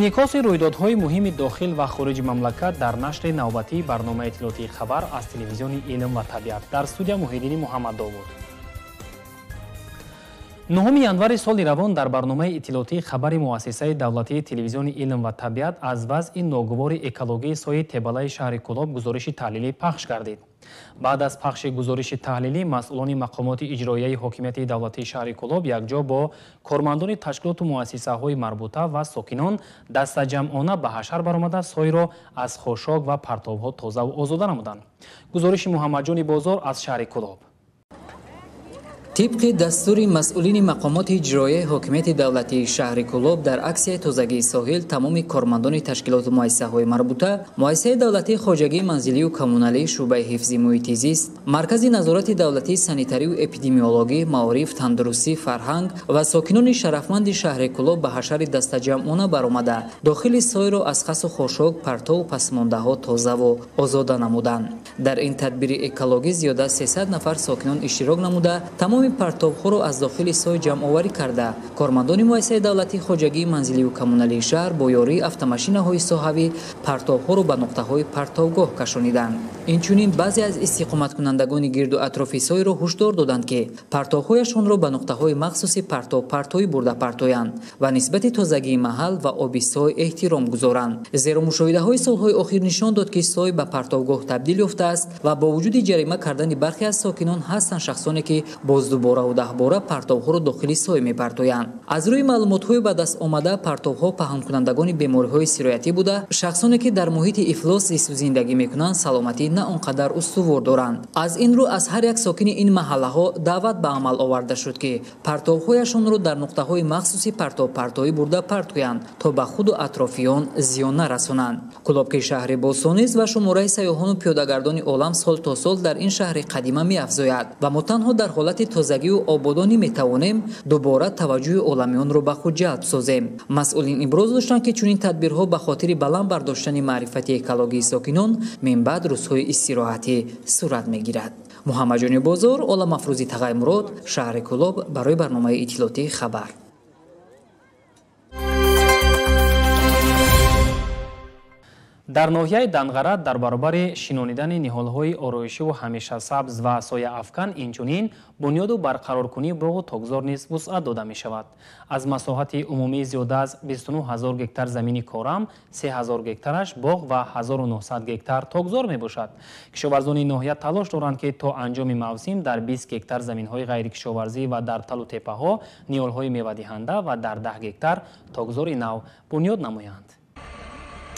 Инъикоси рӯйдодҳои муҳими дохил ва хориҷи мамлакат дар нашри навбатии барномаи иттилоотии «Хабар» аз телевизиони «Илм ва табиат». Дар студия Муҳиддини Муҳаммаддовуд. 9 январи соли равон дар барномаи иттилоотии «Хабари» муассисаи давлатии телевизиони «Илм ва табиат» аз вазъи ногувори экологии соҳи Тебалаи шаҳри Кӯлоб гузориши таҳлилӣ пахш гардид. Баъд аз пахши гузориши таҳлилӣ масъулони мақомоти иҷроияи ҳокимияти давлатии шаҳри Кӯлоб якҷо бо кормандони ташкилоту муассисаҳои марбута ва сокинон дастаҷамъона ба ҳашар баромада соҳиро аз хошок ва партовҳо тозаву озода намуданд. Гузориши Муҳаммадҷони Бозор аз шаҳри Кӯлоб. Тибқи дастури масъулини мақомоти иҷроияи ҳокимияти давлатии шаҳри Кӯлоб дар аксияи тозагии соҳил тамоми кормандони ташкилоту муассисаҳои марбута, муассисаи давлатии хоҷагии манзилию коммуналӣ, шӯъбаи ҳифзи муҳити зист, маркази назорати давлатии санитарию эпидемиологӣ, маориф, тандурустӣ, фарҳанг ва сокинони шарафманди шаҳри Кӯлоб ба ҳашари дастаҷамъона баромада дохили соҳилро аз хасу хошок, партову пасмондаҳо тозаву озода намуданд. Дар ин тадбири экологӣ зиёда 300 нафар сокинон иштирок намуда тамоми партовҳоро аз дохили сой ҷамъоварӣ карда, кормандони муассисаи давлатии хоҷагии манзилию коммуналии шаҳр бо ёрии автомашинаҳои соҳавӣ партовҳоро ба нуқтаҳои партовгоҳ кашониданд. Инчунин баъзе аз истиқоматкунандагони гирду атрофи сойро ҳушдор доданд, ки партовҳояшонро ба нуқтаҳои махсуси партовпартоӣ бурда партоянд ва нисбати тозагии маҳал ва оби сой эҳтиром гузоранд. Зеро мушоҳидаҳои солҳои охир нишон дод, ки сой ба партовгоҳ табдил ёфтааст ва бо вуҷуди ҷарима кардани бархе аз сокинон ҳастанд шахсоне, ки боз дубораву даҳбора партовҳоро дохили сой мепартоянд. Аз рӯи маълумотҳои ба даст омада, партовҳо паҳнкунандагони бемориҳои сироятӣ буда, шахсоне, ки дар муҳити ифлос зисту зиндагӣ мекунанд, саломатӣ на он қадар устувор доранд. Аз ин рӯ аз ҳар як сокини ин маҳаллаҳо даъват ба амал оварда шуд, ки партовҳояшонро дар нуқтаҳои махсуси партовпартоӣ бурда партоянд, то ба худу атрофиён зиён нарасонанд. Кӯлоб, ки шаҳри бостонист ва шумораи сайёҳону пиёдагардони олам сол то сол дар ин шаҳри қадима меафзояд ва мо танҳо дар ҳолати тозагию ободонӣ метавонем дубора таваҷҷӯҳи оламиёнро ба худ ҷалб созем. Масъулин иброз доштанд, ки чунин тадбирҳо ба хотири баланд бардоштани маърифати экологии сокинон минбаъд рӯзҳои истироҳатӣ сурат мегирад. Муҳаммадҷони Бозор, Оламафрӯзи Тағаймурод, шаҳри Кӯлоб барои барномаи иттилоотии «Хабар». Дар ноҳияи Данғара дар баробари шинонидани ниҳолҳои ороишиву ҳамешасабз ва сояафкан, инчунин бунёду барқароркунии боғу токзор низ вусъат дода мешавад. Аз масоҳати умумии зиёда аз 29 ҳазор гектар замини корам, 3 ҳазор гектараш боғ ва 1900 гектар токзор мебошад. Кишоварзони ноҳия талош доранд, ки то анҷоми мавсим дар 20 гектар заминҳои ғайрикишоварзӣ ва дар талу теппаҳо ниҳолҳои мевадиҳанда ва дар 10 гектар токзори нав бунёд намоянд.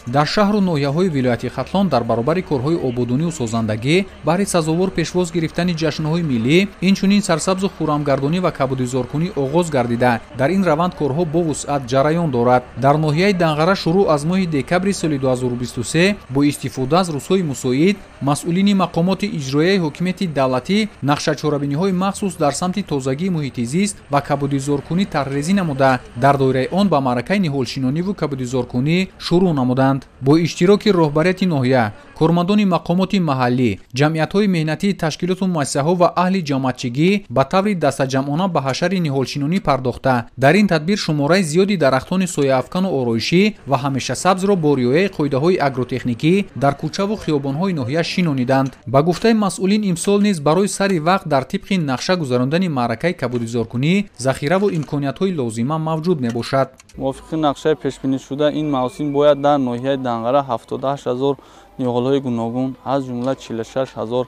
Дар шаҳру ноҳияҳои вилояти Хатлон дар баробари корҳои ободонию созандагӣ баҳри сазовор пешвоз гирифтани ҷашнҳои миллӣ, инчунин сарсабзу хуррамгардонӣ ва кабудизоркунӣ оғоз гардида, дар ин раванд корҳо бо вусъат ҷараён дорад. Дар ноҳияи Данғара шурӯъ аз моҳи декабри соли 2023 бо истифода аз рӯзҳои мусоид масъулини мақомоти иҷроияи ҳокимияти давлатӣ нақшачорабиниҳои махсус дар самти тозагии муҳити зист ва кабудизоркунӣ тарҳрезӣ намуда, дар доираи он ба маъракаи ниҳолшинониву кабудизоркунӣ шурӯъ намуданд. Бо иштироки роҳбарияти ноҳия, кормандони мақомоти маҳаллӣ, ҷамъиятҳои меҳнатии ташкилоту муассисаҳо ва аҳли ҷамоатчигӣ ба таври дастаҷамъона ба ҳашари ниҳолшинонӣ пардохта, дар ин тадбир шумораи зиёди дарахтони сояафкану ороишӣ ва ҳамешасабзро бо риояи қоидаҳои агротехникӣ дар кӯчаву хиёбонҳои ноҳия шинониданд. Ба гуфтаи масъулин, имсол низ барои сари вақт дар тибқи нақша гузарондани маъракаи кабудизоркунӣ захираву имкониятҳои лозима мавҷуд мебошад. Мувофиқи нақшаи пешбинишуда, ин мавсим бояд дар ноҳияи Данғара 78 ҳазор ниҳолҳои гуногун, аз ҷумла 46 ҳазор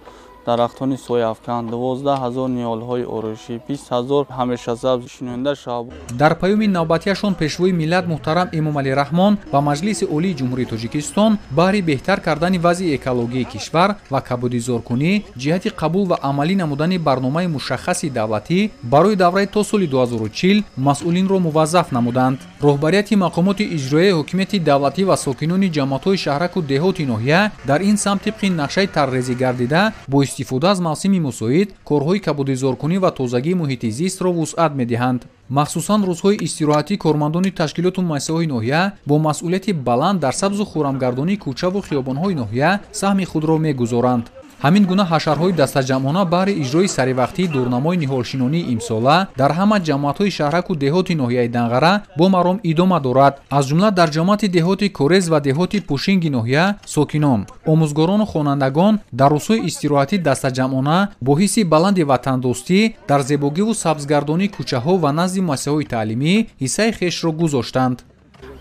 дарахтони сояафкан, 12 ҳазор ниҳолҳои ороишӣ, 20 ҳазор ҳамешасабз шинонда шавад. Дар паёми навбатиашон пешвои миллат муҳтарам Эмомалӣ Раҳмон ба Маҷлиси Олии Ҷумҳурии Тоҷикистон баҳри беҳтар кардани вазъи экологии кишвар ва кабудизоркунӣ ҷиҳати қабул ва амалӣ намудани барномаи мушаххаси давлатӣ барои давраи то соли 2040 масъулинро муваззаф намуданд. Роҳбарияти мақомоти иҷроияи ҳокимияти давлатӣ ва сокинони ҷамоатҳои шаҳраку деҳоти ноҳия дар ин самт тибқи нақшаи тарҳрезӣ гардида бо истифода аз мавсими мусоид корҳои кабудизоркунӣ ва тозагии муҳити зистро вусъат медиҳанд. Махсусан рӯзҳои истироҳатӣ кормандони ташкилоту муассисаҳои ноҳия бо масъулияти баланд дар сабзу хуррамгардонии кӯчаву хиёбонҳои ноҳия саҳми худро мегузоранд. Ҳамин гуна ҳашарҳои дастаҷамъона баҳри иҷрои саривақтии дурнамои ниҳолшинонии имсола дар ҳама ҷамоатҳои шаҳраку деҳоти ноҳияи Данғара бо маром идома дорад. Аз ҷумла дар ҷамоати деҳоти Корез ва деҳоти Пушинги ноҳия сокинон, омӯзгорону хонандагон дар рӯзҳои истироҳатӣ дастаҷамъона бо ҳисси баланди ватандӯстӣ дар зебогиву сабзгардонии кӯчаҳо ва назди муассисаҳои таълимӣ ҳиссаи хешро гузоштанд.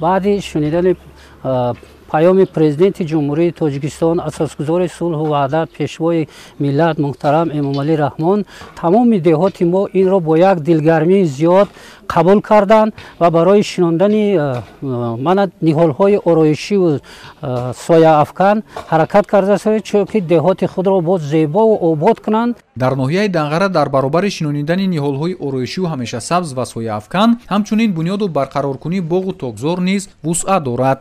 Баъди шунидани паёми президенти Ҷумҳурии Тоҷикистон, асосгузори сулҳу ваҳдат, пешвои миллат муҳтарам Эмомалӣ Раҳмон, тамоми деҳоти мо инро бо як дилгармии зиёд қабул карданд ва барои шинондани мана ниҳолҳои ороишиву сояафкан ҳаракат карда, чунки деҳоти худро боз зебову обод кунанд. Дар ноҳияи Данғара дар баробари шинонидани ниҳолҳои ороишиву ҳамешасабз ва сояафкан, ҳамчунин бунёду барқароркунии боғу токзор низ вусъат дорад.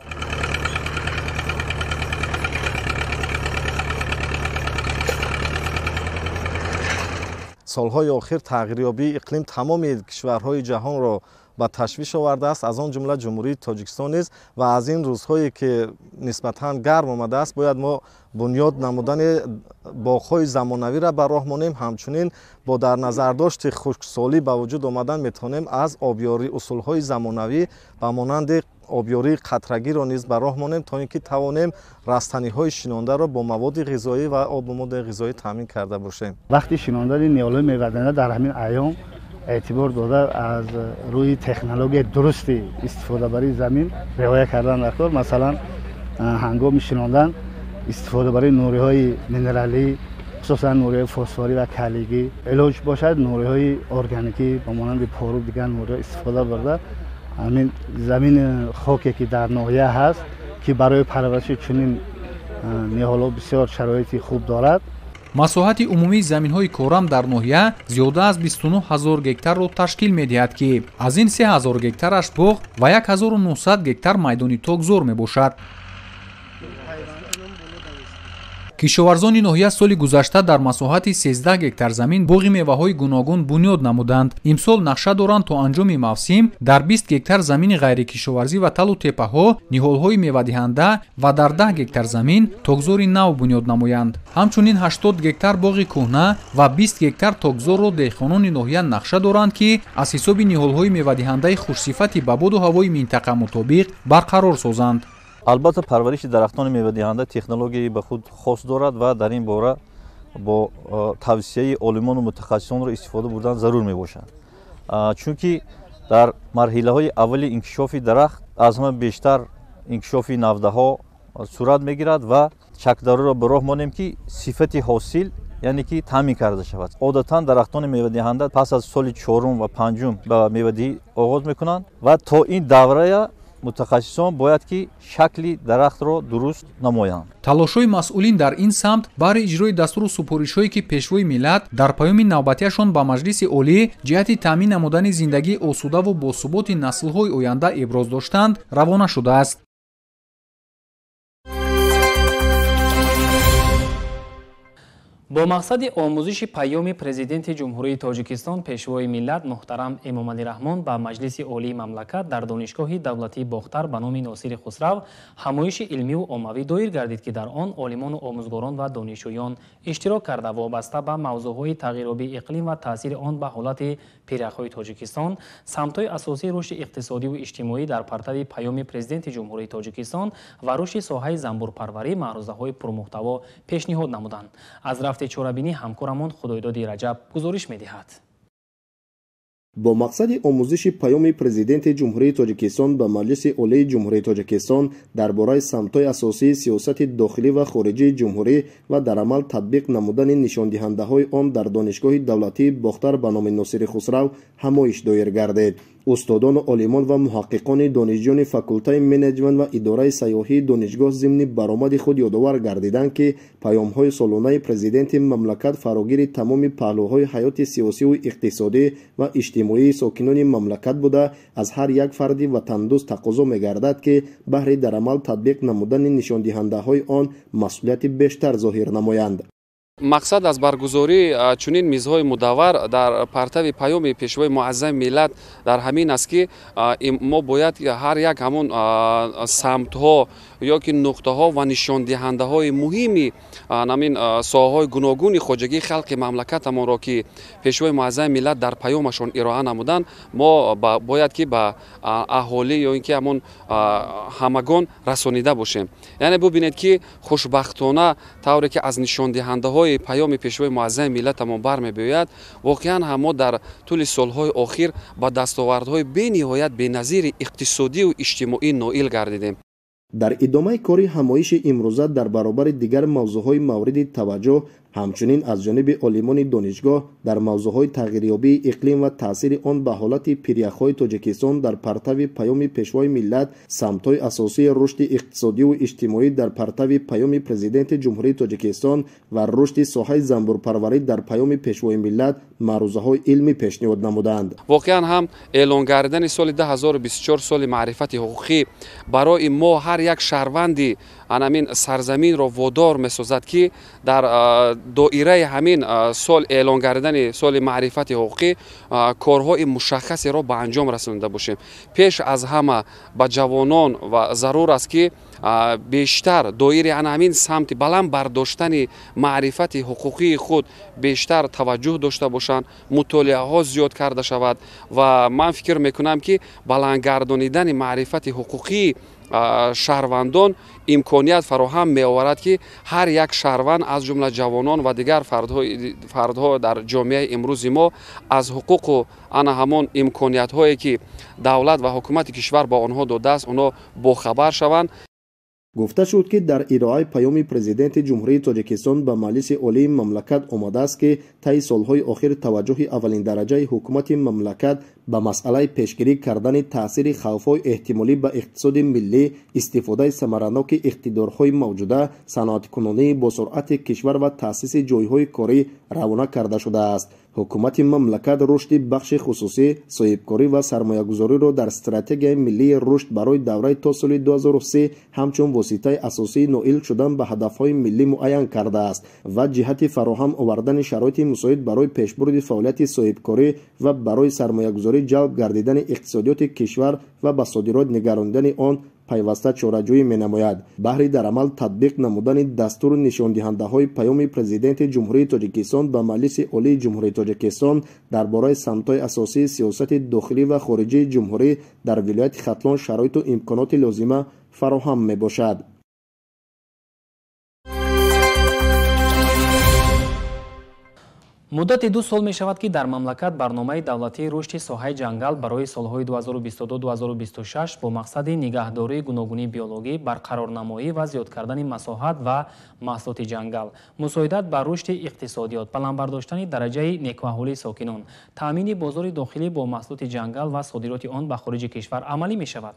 Солҳои охир тағйирёбии иқлим тамоми кишварҳои ҷаҳонро ба ташвиш овардааст, аз он ҷумла Ҷумҳурии Тоҷикистон низ. Ва аз ин рӯзҳое ки нисбатан гарм омадааст, бояд мо бунёд намудани боғҳои замонавиро ба роҳ монем. Ҳамчунин бо дар назардошти хушксолӣ ба вуҷуд омадан метавонем аз обёрӣ усулҳои замонавӣ ба монанди обёрии қатрагиро низ ба роҳ монем, то ин ки тавонем растаниҳои шинондаро бо маводи ғизоӣ ва обу моддаи ғизоӣ таъмин карда бошем. Вақти шинондани ниҳолҳои мевадиҳанда дар ҳамин айём эътибор дода аз рӯи технологияи дурусти истифодабарии замин риоя кардан дар кор. Масалан, ҳангоми шинондан истифодабарии нуриҳои минералӣ, хусусан нуриҳои фосфорӣ ва калигӣ, илоҷ бошад нуриҳои органикӣ ба монанди пору дигар нуриҳо истифода бурда, ҳамин замини хоке ки дар ноҳия ҳаст, ки барои парвариши чунин ниҳолҳо бисёр шароити хуб дорад. Масоҳати умумии заминҳои корам дар ноҳия зиёда аз 29 ҳазор гектарро ташкил медиҳад, ки аз ин 3 ҳазор гектараш боғ ва 1900 гектар майдони токзор мебошад. Кишоварзони ноҳия соли гузашта дар масоҳати 13 гектар замин боғи меваҳои гуногун бунёд намуданд. Имсол нақша доранд то анҷоми мавсим дар 20 гектар замини ғайрикишоварзӣ ва талу теппаҳо ниҳолҳои мевадиҳанда ва дар 10 гектар замин токзори нав бунёд намоянд. Ҳамчунин 80 гектар боғи кӯҳна ва 20 гектар токзорро деҳқонони ноҳия нақша доранд, ки аз ҳисоби ниҳолҳои мевадиҳандаи хушсифати ба боду ҳавои минтақа мутобиқ барқарор созанд. Албатта, парвариши дарахтони мевадиҳанда технологияи ба худ хос дорад ва дар ин бора бо тавсияи олимону мутахассисонро истифода бурдан зарур мебошад. Чунки дар марҳилаҳои аввали инкишофи дарахт аз ҳама бештар инкишофи навдаҳо сурат мегирад ва чакдароро ба роҳ монем, ки сифати ҳосил яъне ки таъмин карда шавад. Одатан дарахтони мевадиҳанда пас аз соли чорум ва панҷум ба мевадиҳӣ оғоз мекунанд ва то ин даврая мутахассисон бояд ки шакли дарахтро дуруст намоянд. Талошҳои масъулин дар ин самт баҳри иҷрои дастуру супоришҳое ки пешвои миллат дар паёми навбатиашон ба Маҷлиси Олӣ ҷиҳати таъмин намудани зиндагии осудаву босуботи наслҳои оянда иброз доштанд, равона шудааст. Бо мақсади омӯзиши паёми президенти Ҷумҳурии Тоҷикистон, пешвои миллат муҳтарам Эмомалӣ Раҳмон ба Маҷлиси Олии мамлакат дар Донишгоҳи давлатии Бохтар ба номи Носири Хусрав ҳамоиши илмиву оммавӣ доир гардид, ки дар он олимону омӯзгорон ва донишҷӯён иштирок карда, вобаста ба мавзӯъҳои тағйирёбии иқлим ва таъсири он ба ҳолати пиряхҳои Тоҷикистон, самтҳои асосии рушди иқтисодиву иҷтимоӣ дар партави паёми президенти Ҷумҳурии Тоҷикистон ва рушди соҳаи занбурпарварӣ маърузаҳои пурмуҳтаво пешниҳод намуданд. Аз рафти чорабинӣ ҳамкорамон Худойдоди Раҷаб гузориш медиҳад. Бо мақсади омӯзиши паёми президенти Ҷумҳурии Тоҷикистон ба Маҷлиси Олии Ҷумҳурии Тоҷикистон дар бораи самтҳои асосии сиёсати дохилӣ ва хориҷии ҷумҳурӣ ва дар амал татбиқ намудани нишондиҳандаҳои он дар Донишгоҳи давлатии Бохтар ба номи Носири Хусрав ҳамоиш доир гардид. Устодону олимон ва муҳаққиқони донишҷӯёни факултаи менеҷмент ва идораи сайёҳии донишгоҳ зимни баромади худ ёдовар гардиданд, ки паёмҳои солонаи президенти мамлакат фарогири тамоми паҳлӯҳои ҳаёти сиёсиву иқтисодӣ ва иҷтимоии сокинони мамлакат буда, аз ҳар як фарди ватандӯст тақозо мегардад, ки баҳри дар амал татбиқ намудани нишондиҳандаҳои он масъулияти бештар зоҳир намоянд. Мақсад аз баргузории чунин мизҳои мудаввар дар партави паёми Пешвои Муаззами миллат дар ҳамин аст, ки мо бояд ҳар як ҳамон самтҳо ё ки нуқтаҳо ва нишондиҳандаҳои муҳими ҳамин соҳаҳои гуногуни хоҷагии халқи мамлакатамонро, ки Пешвои Муаззами миллат дар паёмашон ироа намуданд, мо бояд ки ба аҳолӣ ё ин ки ҳамон ҳамагон расонида бошем. Яъне бубинед, ки хушбахтона тавре ки аз нишондиҳандаҳои паёми Пешвои Муаззами миллатамон бармебиёяд, воқеан ҳам мо дар тӯли солҳои охир ба дастовардҳои бениҳоят беназири иқтисодию иҷтимоӣ ноил гардидем. Дар идомаи кори ҳамоиши имрӯза дар баробари дигар мавзӯъҳои мавриди таваҷҷӯҳ, ҳамчунин аз ҷониби олимони донишгоҳ дар мавзӯъҳои тағйирёбии иқлим ва таъсири он ба ҳолати пиряхҳои Тоҷикистон дар партави паёми Пешвои миллат, самтҳои асосии рушди иқтисодиву иҷтимоӣ дар партави паёми Президенти Ҷумҳурии Тоҷикистон ва рушди соҳаи занбурпарварӣ дар паёми Пешвои миллат маърузаҳои илмӣ пешниҳод намуданд. Воқеан ҳам эълон гардидани соли 2024 соли маърифати ҳуқуқӣ барои мо ҳар як шаҳрванди ҳамин сарзаминро водор месозад, ки дар доираи ҳамин сол эълон гардидани соли маърифати ҳуқуқӣ корҳои мушаххасеро ба анҷом расонида бошем. Пеш аз ҳама ба ҷавонон ва зарур аст, ки бештар доираи ҳамин самти баланд бардоштани маърифати ҳуқуқии худ бештар таваҷҷӯҳ дошта бошанд, мутолиаҳо зиёд карда шавад ва ман фикр мекунам, ки баланд гардонидани маърифати ҳуқуқии шаҳрвандон имконият фароҳам меоварад, ки ҳар як шаҳрванд, аз ҷумла ҷавонон ва дигар фардҳо дар ҷомеаи имрӯзи мо аз ҳуқуқу ана ҳамон имкониятҳое, ки давлат ва ҳукумати кишвар ба онҳо додааст, онҳо бохабар шаванд. Гуфта шуд, ки дар ироаи паёми Президенти Ҷумҳурии Тоҷикистон ба Маҷлиси Олии мамлакат омадааст, ки таи солҳои охир таваҷҷӯҳи аввалиндараҷаи ҳукумати мамлакат ба масъалаи пешгирӣ кардани таъсири хавфҳои эҳтимолӣ ба иқтисоди миллӣ, истифодаи самараноки иқтидорҳои мавҷуда, саноаткунонии босуръати кишвар ва таъсиси ҷойҳои корӣ равона карда шудааст. Ҳукумати мамлакат рушди бахши хусусӣ, соҳибкорӣ ва сармоягузориро дар стратегияи миллии рушд барои давраи то соли 2030 ҳамчун воситаи асосии ноил шудан ба ҳадафҳои миллӣ муайян кардааст ва ҷиҳати фароҳам овардани шароити мусоид барои пешбурди фаъолияти соҳибкорӣ ва барои сармоягузорӣ ҷалб гардидани иқтисодиёти кишвар ва ба содирот нигарондани он пайваста чораҷӯӣ менамояд. Баҳри дар амал татбиқ намудани дастуру нишондиҳандаҳои паёми Президенти Ҷумҳурии Тоҷикистон ба Маҷлиси Олии Ҷумҳурии Тоҷикистон дар бораи самтҳои асосии сиёсати дохилӣ ва хориҷии ҷумҳурӣ дар вилояти Хатлон шароиту имконоти лозима фароҳам мебошад. Муддати 2 сол мешавад, ки дар мамлакат барномаи давлатии рушди соҳаи ҷангал барои солҳои 2022-2026 бо мақсади нигаҳдории гуногунии биологӣ, барқарорнамоӣ ва зиёд кардани масоҳат ва маҳсулоти ҷангал, мусоидат ба рушди иқтисодиёт, баланд бардоштани дараҷаи некӯаҳолии сокинон, таъмини бозори дохилӣ бо маҳсулоти ҷангал ва содироти он ба хориҷи кишвар амалӣ мешавад.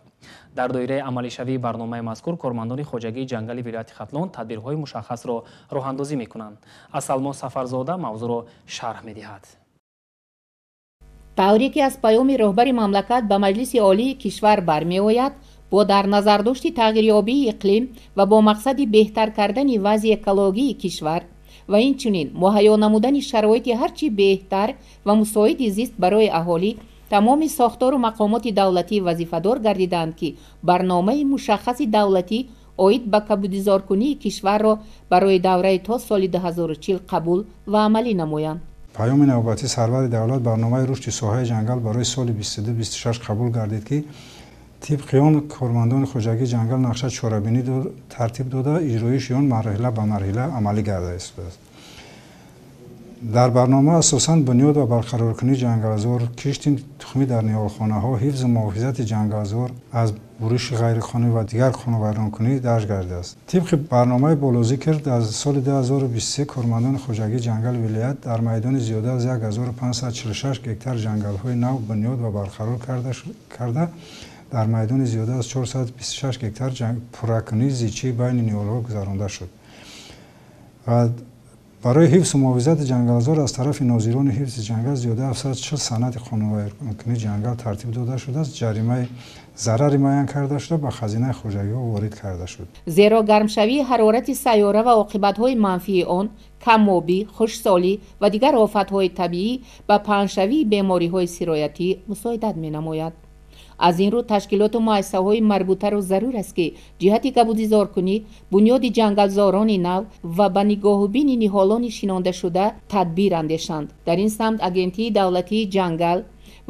Дар доираи амалишавии барномаи мазкур кормандони хоҷагии ҷангали вилояти Хатлон тадбирҳои мушаххасро роҳандозӣ мекунанд. Асалмо Сафарзода мавзӯъро шарҳ медиҳад. Тавре ки аз паёми роҳбари мамлакат ба Маҷлиси Олии кишвар бармеояд, бо дар назардошти тағйирёбии иқлим ва бо мақсади беҳтар кардани вазъи экологии кишвар ва инчунин муҳайё намудани шароити ҳарчи беҳтар ва мусоиди зист барои аҳолӣ, тамоми сохтору мақомоти давлатӣ вазифадор гардиданд, ки барномаи мушаххаси давлатӣ оид ба кабудизоркунии кишварро барои давраи то соли 2040 қабул ва амалӣ намоянд. Паёми навбатии сарвари давлат барномаи рушди соҳаи ҷангал барои соли 22-26 қабул гардид, ки тибқи он кормандони хоҷагии ҷангал нақша чорабинӣ тартиб дода, иҷроиши он марҳила ба марҳила амалӣ гарда истодааст. Дар барнома асосан бунёд ва барқароркунии ҷангалзор, кишти тухмӣ дар ниҳолхонаҳо, ҳифзу муҳофизати ҷангалзор аз буриши ғайриқонунӣ ва дигар қонунвайронкунӣ дарҷ гардидааст. Тибқи барномаи болозикр, дар соли 2023 кормандони хоҷагии ҷангали вилоят дар майдони зиёда аз 1546 гектар ҷангалҳои нав бунёд ва барқарор карда, дар майдони зиёда аз 426 гектар пурракунии зичии байни ниҳолҳо гузаронда шуд. Барои ҳифзу муҳофизати ҷангалзор аз тарафи нозирони ҳифзи ҷангал зиёда 740 санади қонунвайронкунии ҷангал тартиб дода шудааст. Ҷаримаи Зарари муайян карда шуда ба хазинаи хоҷагиҳо ворид карда шуд. Зеро гармшавии ҳарорати сайёра ва оқибатҳои манфии он, камобӣ, хушксолӣ ва дигар офатҳои табиӣ ба паҳншавии бемориҳои сироятӣ мусоидат менамояд. Аз ин рӯ ташкилоту муассисаҳои марбутаро зарур аст, ки ҷиҳати кабудизоркунӣ, бунёди ҷангалзорони нав ва ба нигоҳубини ниҳолони шинондашуда тадбир андешанд. Дар ин самт Агентии давлатии ҷангал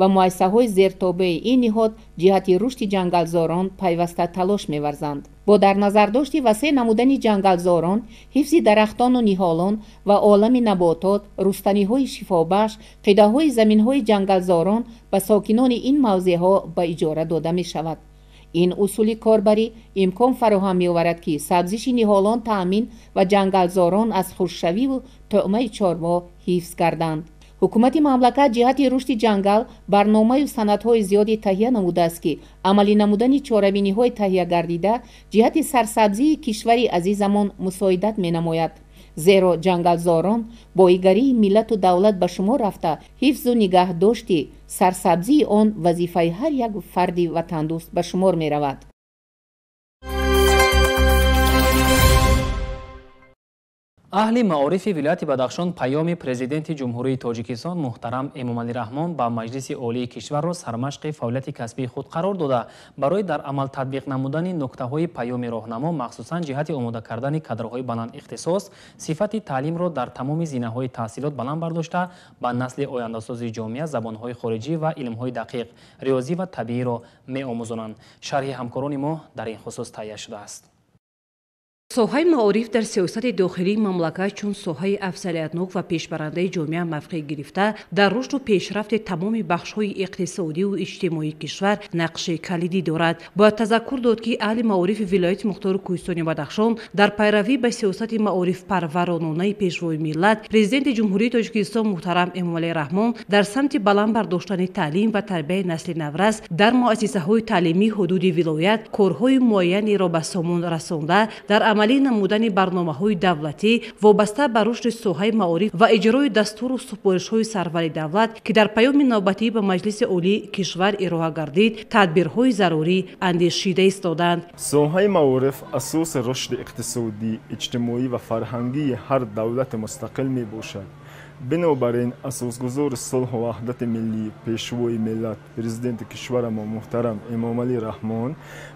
ва муассисаҳои зертобеи ин ниҳод ҷиҳати рушди ҷангалзорон пайваста талош меварзанд. Бо дар назардошти васеъ намудани ҷангалзорон, ҳифзи дарахтону ниҳолон ва олами наботот, рустаниҳои шифобахш, қидаҳои заминҳои ҷангалзорон ба сокинони ин мавзеъҳо ба иҷора дода мешавад. Ин усули корбарӣ имкон фароҳам меоварад, ки сабзиши ниҳолон таъмин ва ҷангалзорон аз хушкшавиву тӯъмаи чорво ҳифз гарданд. Ҳукумати мамлакат ҷиҳати рушди ҷангал барномаю санадҳои зиёде таҳия намудааст, ки амалӣ намудани чорабиниҳои таҳиягардида ҷиҳати сарсабзии кишвари азизамон мусоидат менамояд. Зеро ҷангалзорон боигарии миллату давлат ба шумор рафта, ҳифзу нигаҳдошти сарсабзии он вазифаи ҳар як фарди ватандӯст ба шумор меравад. Аҳли маорифи вилояти Бадахшон паёми президенти Ҷумҳурии Тоҷикистон муҳтарам Эмомалӣ Раҳмон ба Маҷлиси Олии кишварро сармашқи фаъолияти касбии худ қарор дода, барои дар амал татбиқ намудани нуктаҳои паёми роҳнамо, махсусан ҷиҳати омода кардани кадрҳои баландихтисос, сифати таълимро дар тамоми зинаҳои таҳсилот баланд бардошта, ба насли ояндасози ҷомеа забонҳои хориҷӣ ва илмҳои дақиқ, риёзӣ ва табииро меомӯзонанд. Шарҳи ҳамкорони мо дар ин хусус таҳия шудааст. Соҳаи маориф дар сиёсати дохилии мамлакат чун соҳаи афзалиятнок ва пешбарандаи ҷомеа мавқеъ гирифта, дар рушду пешрафти тамоми бахшҳои иқтисодиву иҷтимоии кишвар нақши калидӣ дорад. Бояд тазаккур дод, ки аҳли маорифи вилояти мухтори Кӯҳистони Бадахшон дар пайравӣ ба сиёсати маорифпарварононаи пешвои миллат, президенти Ҷумҳурии Тоҷикистон муҳтарам Эмомалӣ Раҳмон дар самти баланд бардоштани таълим ва тарбияи насли наврас дар муассисаҳои таълимии ҳудуди вилоят корҳои муайянеро ба сомон расонда, дар амалӣ намудани барномаҳои давлатӣ вобаста ба рушди соҳаи маориф ва иҷрои дастуру супоришҳои сарвари давлат, ки дар паёми навбатӣ ба Маҷлиси Олии кишвар ироа гардид, тадбирҳои зарурӣ андешида истоданд. Соҳаи маориф асоси рушди иқтисодӣ, иҷтимоӣ ва фарҳангии ҳар давлати мустақил мебошад. Бинобар ин асосгузори сулҳу ваҳдати миллӣ, пешвои миллат, президенти кишварамон муҳтарам Эмомалӣ Раҳмон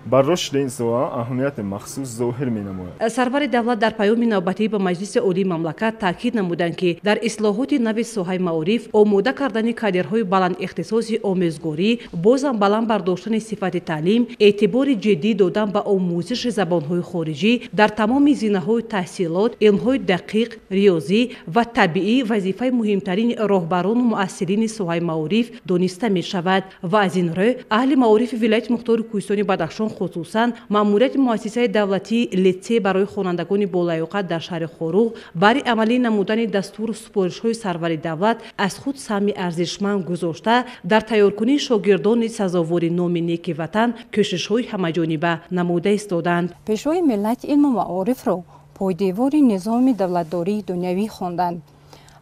бар рушди ин соҳа аҳамияти махсус зоҳир менамояд. Сарвари давлат дар паёми навбатӣ ба Маҷлиси Олии мамлакат таъкид намуданд, ки дар ислоҳоти нави соҳаи маориф омода кардани кадрҳои баландихтисоси омӯзгорӣ, бозам баланд бардоштани сифати таълим, эътибори ҷиддӣ додан ба омӯзиши забонҳои хориҷӣ дар тамоми зинаҳои таҳсилот, илмҳои дақиқ, риёзӣ ва табиӣ вазифаи муҳимтарини роҳбарону муассирини соҳаи маориф дониста мешавад. Ва аз ин рӯ аҳли маорифи вилояти мухтори Кӯҳистони Бадахшон, хусусан маъмурияти муассисаи давлатии литсей барои хонандагони болаёқат дар шаҳри Хоруғ бари амалӣ намудани дастуру супоришҳои сарвари давлат аз худ саҳми арзишманд гузошта, дар тайёркунии шогирдони сазовори номи неки ватан кӯшишҳои ҳамаҷониба намуда истоданд. Пешвои миллат илму маорифро пойдевори низоми давлатдории дунявӣ хонданд.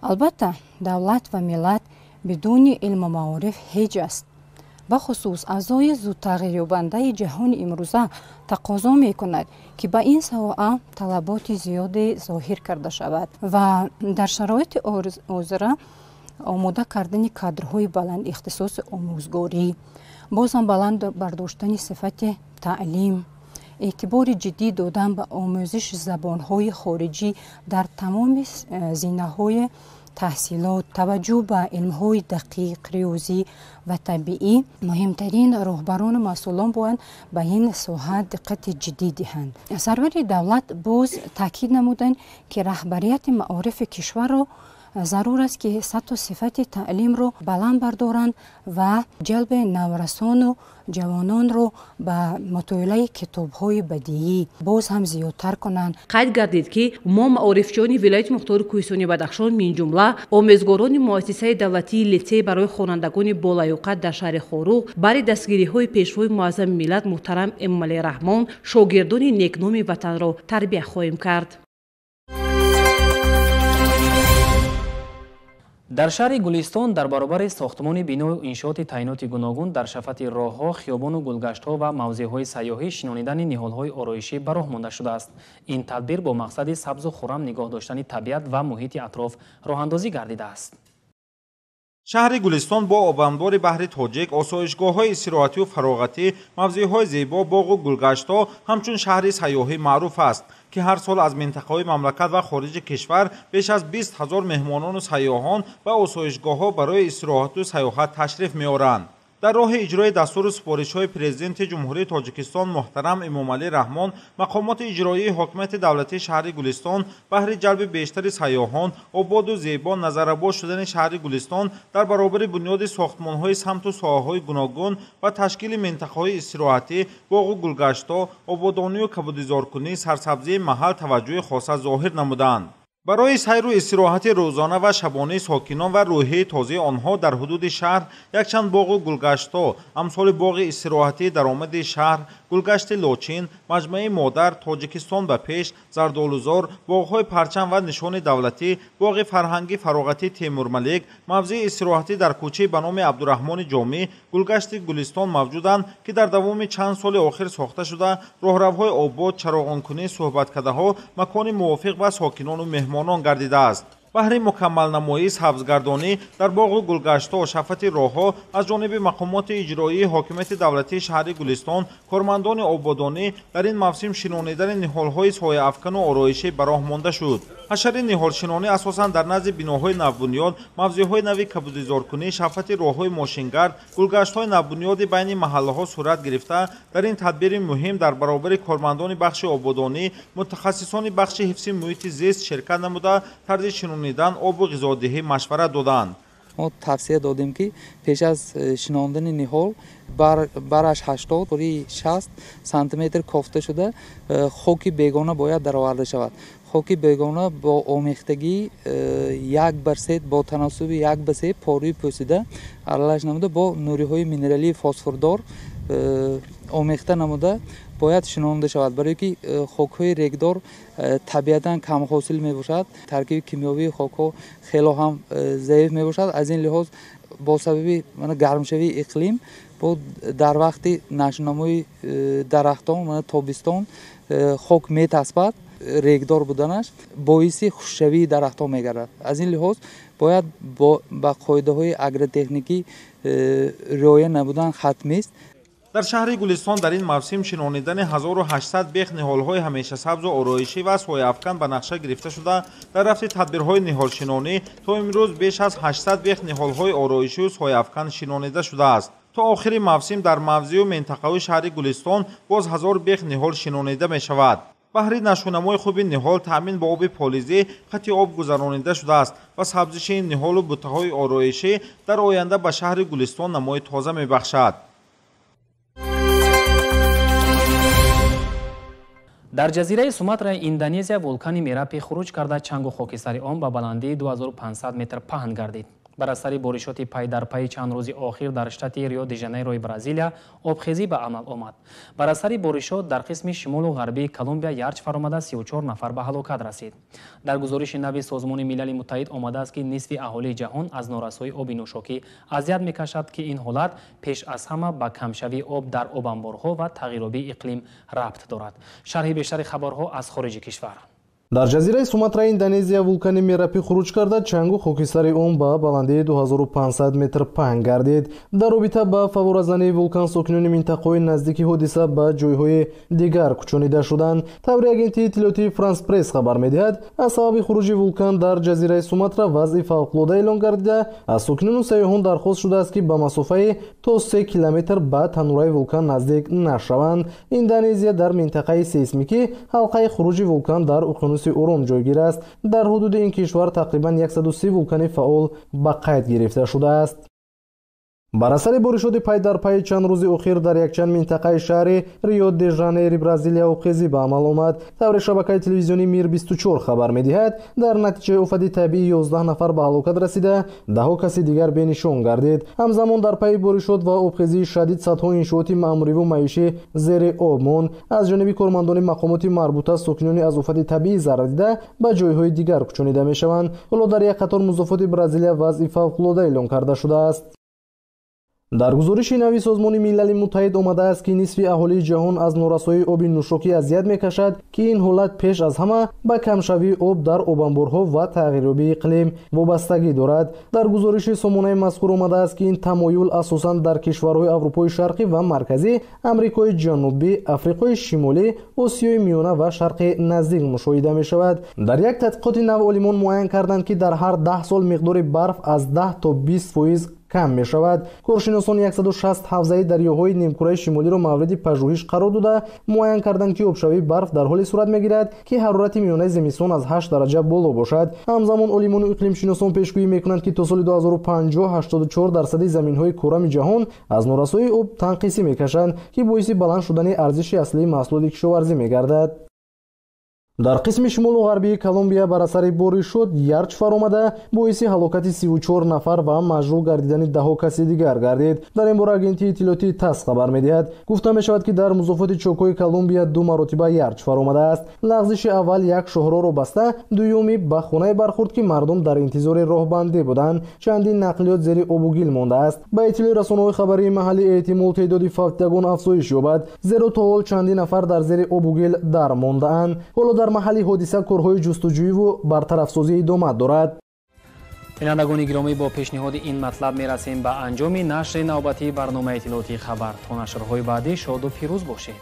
Албатта, давлат ва миллат бидуни илму маориф ҳеҷ аст. Бахусус аъзои зудтағйирёбандаи ҷаҳони имрӯза тақозо мекунад, ки ба ин соҳа талаботи зиёде зоҳир карда шавад ва дар шароити ҳозира омода кардани кадрҳои баландихтисоси омӯзгорӣ, бозам баланд бардоштани сифати таълим, эътибори ҷиддӣ додан ба омӯзиши забонҳои хориҷӣ дар тамоми зинаҳои таҳсилот, таваҷҷӯҳ ба илмҳои дақиқ, риёзӣ ва табиӣ, муҳимтарин роҳбарону масъулон бояд ба ин соҳа диққати ҷиддӣ диҳанд. Сарвари давлат боз таъкид намуданд, ки раҳбарияти маорифи кишварро зарур аст, ки сатҳу сифати таълимро баланд бардоранд ва ҷалби наврасону ҷавононро ба мутолиаи китобҳои бадиӣ боз ҳам зиёдтар кунанд. Қайд гардид, ки мо маорифчиёни вилояти мухтори Кӯҳистони Бадахшон, минҷумла омӯзгорони муассисаи давлатии литсей барои хонандагони болаёқат дар шаҳри Хоруғ бари дастгириҳои пешвои муаззами миллат муҳтарам Эмомалӣ Раҳмон шогирдони некноми ватанро тарбия хоҳем кард. Дар шаҳри Гулистон дар баробари сохтмони биною иншооти таъиноти гуногун дар шафати роҳҳо, хиёбону гулгаштҳо ва мавзеъҳои сайёҳӣ шинонидани ниҳолҳои ороишӣ ба роҳ монда шудааст. Ин тадбир бо мақсади сабзу хуррам нигоҳ доштани табиат ва муҳити атроф роҳандозӣ гардидааст. Шаҳри Гулистон бо обанбори баҳри Тоҷик, осоишгоҳҳои истироҳатию фароғатӣ, мавзеъҳои зебо, боғу гулгаштҳо ҳамчун шаҳри сайёҳӣ маъруф аст, ки ҳар сол аз минтақаҳои мамлакат ва хориҷи кишвар беш аз 20 ҳазор меҳмонону сайёҳон ба осоишгоҳҳо барои истироҳату сайёҳат ташриф меоранд. Дар роҳи иҷрои дастуру супоришҳои Президенти Ҷумҳурии Тоҷикистон муҳтарам Эмомалӣ Раҳмон, мақомоти иҷроии ҳокимияти давлатии шаҳри Гулистон баҳри ҷалби бештари сайёҳон, ободу зебо, назаррабо шудани шаҳри Гулистон дар баробари бунёди сохтмонҳои самту соҳаҳои гуногун ва ташкили минтақаҳои истироҳатӣ, боғу гулгаштҳо, ободонию кабудизоркунӣ, сарсабзии маҳал таваҷҷӯҳи хоса зоҳир намуданд. Барои сайру истироҳати рӯзона ва шабонаи сокинон ва рӯҳияи тозаи онҳо дар ҳудуди шаҳр якчанд боғу гулгаштҳо, амсоли боғи истироҳатии даромади шаҳр, гулгашти Лочин, маҷмӯаи Модар, Тоҷикистон ба пеш, Зардолузор, боғҳои парчам ва нишони давлатӣ, боғи фарҳангӣ фароғатии Темурмалик, мавзеи истироҳатӣ дар кӯчаи ба номи Абдураҳмони Ҷомӣ, гулгашти Гулистон мавҷуданд, ки дар давоми чанд соли охир сохта шуда, роҳравҳои обод, чароғонкунӣ, суҳбаткадаҳо макони мувофиқ ба сокинону меҳмонон гардидааст. Баҳри мукаммалнамоии сабзгардонӣ дар боғу гулгаштҳо, шафати роҳҳо аз ҷониби мақомоти иҷроии ҳокимияти давлатии шаҳри Гулистон, кормандони ободонӣ дар ин мавсим шинонидани ниҳолҳои сояафкану ороишӣ ба роҳ монда шуд. Ҳашари ниҳолшинонӣ асосан дар назди биноҳои навбунёд, мавзеъҳои нави кабудизоркунӣ, шафати роҳҳои мошингард, гулгаштҳои навбунёди байни маҳаллаҳо сурат гирифта, дар ин тадбири муҳим дар баробари кормандони бахши ободонӣ, мутахассисони бахши ҳифзи муҳити зист ширкат намуда, тарзи шинонидан, обу ғизодиҳӣ машварат доданд. Мо тавсия додем, ки пеш аз шинондани ниҳол бараш 80 рӯи 60 сантиметр кофта шуда, хоки бегона бояд дароварда шавад. Хоки бегона бо омехтагии 1:3 бо таносуби 1:3 порӯи пӯсида аралаш намуда бо нуриҳои минералии фосфордор омехта намуда бояд шинонда шавад, барое ки хокҳои регдор табиатан камҳосил мебошад, таркиби кимиёвии хокҳо хело ҳам заиф мебошад. Аз ин лиҳоз бо сабаби гармшавии иқлим бо дар вақти нашъунамои дарахтон тобистон хок метаспад, регдор буданаш боиси хушшавии дарахтон мегардад. Аз ин лиҳоз бояд ба қоидаҳои агротехникӣ риоя набудан ҳатмист. Дар шаҳри Гулистон дар ин мавсим шинонидани 1800 бех ниҳолҳои ҳамешасабзу ороишӣ ва сояафкан ба нақша гирифта шуда, дар рафти тадбирҳои ниҳолшинонӣ то имрӯз беш аз 800 бех ниҳолҳои ороишию сояафкан шинонида шудааст. То охири мавсим дар мавзеу минтақаҳои шаҳри Гулистон боз 1000 бех ниҳол шинонида мешавад. Баҳри нашъунамои хуби ниҳол таъмин ба оби полизӣ хати об гузаронида шудааст ва сабзиши ин ниҳолу бутаҳои ороишӣ дар оянда ба шаҳри Гулистон намои тоза мебахшад. Дар ҷазираи Суматраи Индонезия вулкани Мерапи хуруҷ карда, чангу хокистари он ба баландии 2500 метр паҳн гардид. Бар асари боришоти пайдарпайи чанд рӯзи охир дар штати Рио-де-Жанейрои Бразилия обхезӣ ба амал омад. Бар асари боришот дар қисми шимолу ғарбии Колумбия ярч фаромада 34 нафар ба ҳалокат расид. Дар гузориши нави Созмони Милали Муттаҳид омадааст, ки нисфи аҳолии ҷаҳон аз норасоии оби нӯшокӣ азият мекашад, ки ин ҳолат пеш аз ҳама ба камшавии об дар обанборҳо ва тағйирёбии иқлим рабт дорад. Шарҳи бештари хабарҳо аз хориҷи кишвар. Дар ҷазираи Суматраи Индонезия вулкани Мерапи хуруҷ карда, чангу хокистари он ба баландии 2500 метр паҳн гардид. Дар робита ба фаворазании вулкан сокинони минтақаҳои наздики ҳодиса ба ҷойҳои дигар кӯчонида шуданд. Таври агентии иттилоотии Франс Пресс хабар медиҳад, аз сабаби хуруҷи вулкан дар ҷазираи Суматра вазъи фавқулода эълон гардида, аз сокинону сайёҳон дархост шудааст, ки ба масофаи то 3 километр ба танураи вулкан наздик нашаванд. Индонезия дар минтақаи сейсмикӣ ҳалқаи хуруҷи вулкан дар уқёнуси Ором ҷойгир аст. Дар ҳудуди ин кишвар тақрибан 130 вулкани фаъол ба қайд гирифта шудааст. Бар асари боришоти пай дар пайи чанд рӯзи охир дар якчанд минтақаи шаҳри Рио де Жанейри Бразилия обхезӣ ба амал омад. Тавре шабакаи телевизионии Мир 24 хабар медиҳад, дар натиҷаи офати табиӣ 11 нафар ба ҳалокат расида, даҳо каси дигар бенишон гардид. Ҳамзамон дар пайи боришот ва обхезии шадид садҳо иншооти маъмуриву маишӣ зери об монд. Аз ҷониби кормандони мақомоти марбута сокинони аз офати табиӣ зарар дида ба ҷойҳои дигар кӯчонида мешаванд. Ҳоло дар як қатор музофоти Бразилия вазъи фавқулода эълон карда шудааст. Дар гузориши нави Созмони Милали Муттаҳид омадааст, ки нисфи аҳолии ҷаҳон аз норасоии оби нӯшокӣ азият мекашад, ки ин ҳолат пеш аз ҳама ба камшавии об дар обанборҳо ва тағйирёбии иқлим вобастагӣ дорад. Дар гузориши сомонаи мазкур омадааст, ки ин тамоюл асосан дар кишварҳои Аврупои Шарқӣ ва Марказӣ, Амрикои Ҷанубӣ, Африқои Шимолӣ, Осиёи Миёна ва Шарқи Наздик мушоҳида мешавад. Дар як тадқиқоти нав олимон муайян карданд, ки дар ҳар 10 сол миқдори барф аз 10 то 20% кам мешавад. Коршиносон 160 ҳавзаи дарёҳои нимкураи шимолиро мавриди пажӯҳиш қарор дода, муайян карданд, ки обшавии барф дар ҳоле сурат мегирад, ки ҳарорати миёнаи зимистон аз 8 дараҷа боло бошад. Ҳамзамон олимону иқлимшиносон пешгӯӣ мекунанд, ки то соли 2050 84% заминҳои кӯрами ҷаҳон аз норасоии об танқисӣ мекашанд, ки боиси баланд шудани арзиши аслии маҳсулоти кишоварзӣ мегардад. Дар қисми шимолу ғарбии Колумбия бар асари боришот ярч фаромада боиси ҳалокати 34 нафар ва маҷрӯҳ гардидани даҳо каси дигар гардид. Дар ин бора агентии иттилоотии ТАСС хабар медиҳад. Гуфта мешавад, ки дар музофоти Чокои Колумбия ду маротиба ярч фаромадааст. Лағзиши аввал як шоҳроро баста, дуюми ба хонае бархӯрд, ки мардум дар интизори роҳбандӣ буданд. Чандин нақлиёт зери обу гил мондааст. Ба иттилои расонаҳои хабарии маҳаллӣ эҳтимол теъдоди фавтидагон афзоиш ёбад, зеро то ҳол чандин нафар дар зери обу гил дар мондаанд. Ҳоло дар маҳалли ҳодиса корҳои ҷустуҷӯиву бартарафсозӣ идома дорад. Бинандагони гиромӣ, бо пешниҳоди ин матлаб мерасем ба анҷоми нашри навбатии барномаи иттилоотии хабар. То нашрҳои баъдӣ шоду фирӯз бошед.